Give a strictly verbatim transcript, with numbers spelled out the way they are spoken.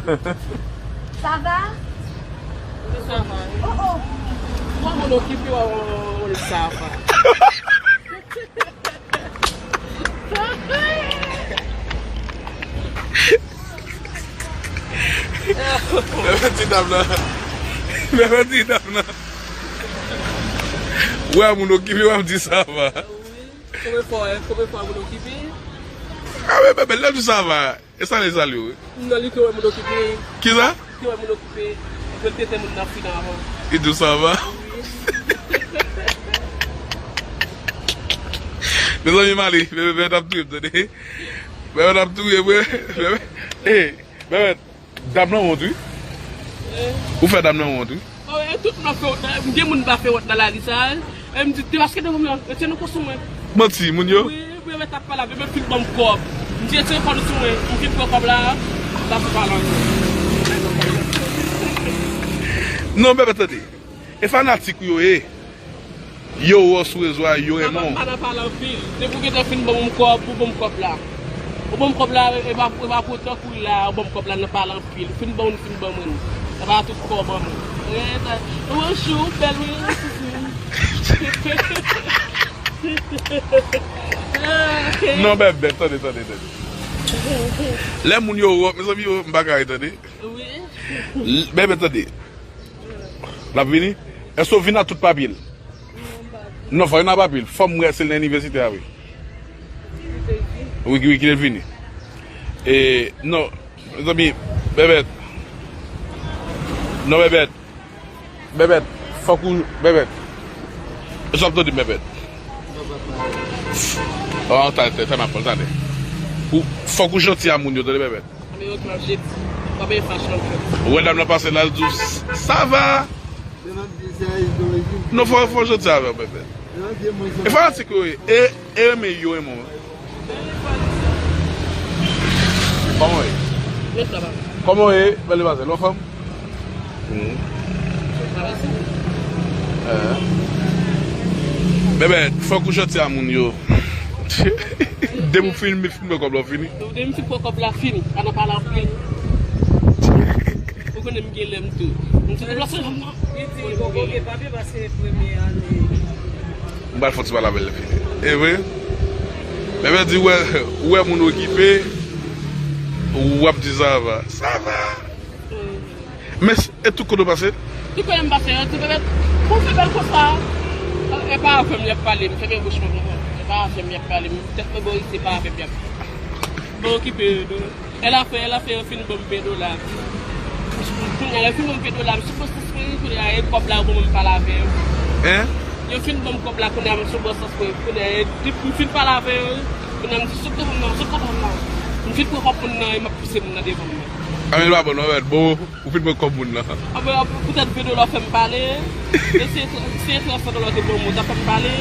Ça va? Sa va. Oh, oh. Mwen, moun okipe w, w, w, sa va. Mwen ti dam nan. Mwen ti dam nan. Wè, moun okipe, w ap di sa va. Konbyen fwa, konbyen fwa moun okipe? A, men, men, men, lè di sa va. E sa li salye w, wi. Non, li ke wè moun okipe. Kisa? Li ke wè moun okipe. Li ke tete moun nan fini avan. Li di w sa va. Mezanmi, Mali, bebe, bebe t ap touye m, tande. Bebe t ap touye m, wi. Bebe, eh, bebe, dam nan wont, wi. Eh. Ou fè dam nan wont, wi. Oh, e tout moun ap fè wont la. M gen moun m pa fè wont nan lari sa. E m di, te paske devan m nan, retire nou kò sou mwen. Manti, moun yo. Wi, wi, mwen t ap pale avè m, men fin ban m kòb. M di, retire kò nou sou mwen. M fin pran kòb la, m pa fè pale ankò. Non, bebe, tande. E fanatik ou yo ye. Yo wè w sou rezo a, yo renmen w. Pa nan pale anpil. Depi w gentan fin ban m kòb, ou ban m kòb la. Ou ban m kòb la, e pa, e pa pou otan kou la, ou ban m kòb la nan pale anpil. Ou fin ban m, ou fin ban mwen. E pa tout kò w ban mwen. Bonjou, bèl wi. Non, bebe, tande, tande, tande. Lè moun yo wè w, mezanmi, yo, m pa ka ri, tande. Wi. L-, bebe, tande. L ap vini? Èske w vin ak tout papye l? Non, fò l vin ak papye l. Fò m wè si l nan inivèsite a, wi. Wi, wi, kite l vini. E, non, mezanmi, Bèbèt. Non, Bèbèt. Bèbèt, fòk ou, Bèbèt. Èske w ap tande m, Bèbèt? An, tande, tande, tande, tande. Ou, fòk ou janti a moun yo, tande, Bèbèt. Anben, ok, m ap jedi. Pa bay fache non, frè. Ou wè dam nan pase la, l di w, "Ça va?" Non, fò, fò w janti avè l, bebe. E fanatik yo ye. E, e renmen yo, renmen w. Kòman w ye? Kòman w ye, bèl demwazèl? Ou anfòm? Bebe, fòk ou janti a moun yo. Depi w fin, fin pran kòb la, w fini. Depi m fin pran kòb la, fini. Pa nan pale anpil. Ou konnen m gen lè m tou. M ti deplase nan. Li di li poko gen papye paske premye ane. M pral fè ti pale avè l, fini. E vre? Bebe di, wè, ou wè moun okipe, w ap di, "Ça va." Ça va. Men, e tout kote w pase? Tout kote m pase, yo, tout kote. Pou fè bèl konsa. E pa avè m y ap pale, m fèmen bouch mwen konsa. E pa avè m y ap pale, m tèt mwen bò isi, e pa avè m y ap. Mwen okipe, do. E la fè, e la fè, yo fin ban m ven dola. Kounye a, yo fin ban m ven dola, m sou bon sans mwen, kounye a, e kòb la, yo ban mwen pale avè yo. Hein? Yo fin ban m kòb la, kounye a, m sou bon sans mwen, kounye a, e, depi m fin pale avè yo, kounye a, m di, "Sot devan m nan, sot devan m nan." M fin pran kòb moun nan, e m ap pouse moun nan devan m nan. A, men l pa bon, non, mèt, bon. Ou fin pran kòb moun nan. Anben, poutèt ven dola fè m pale. E se, se twa san dola te ban mwen, ta fè m pale.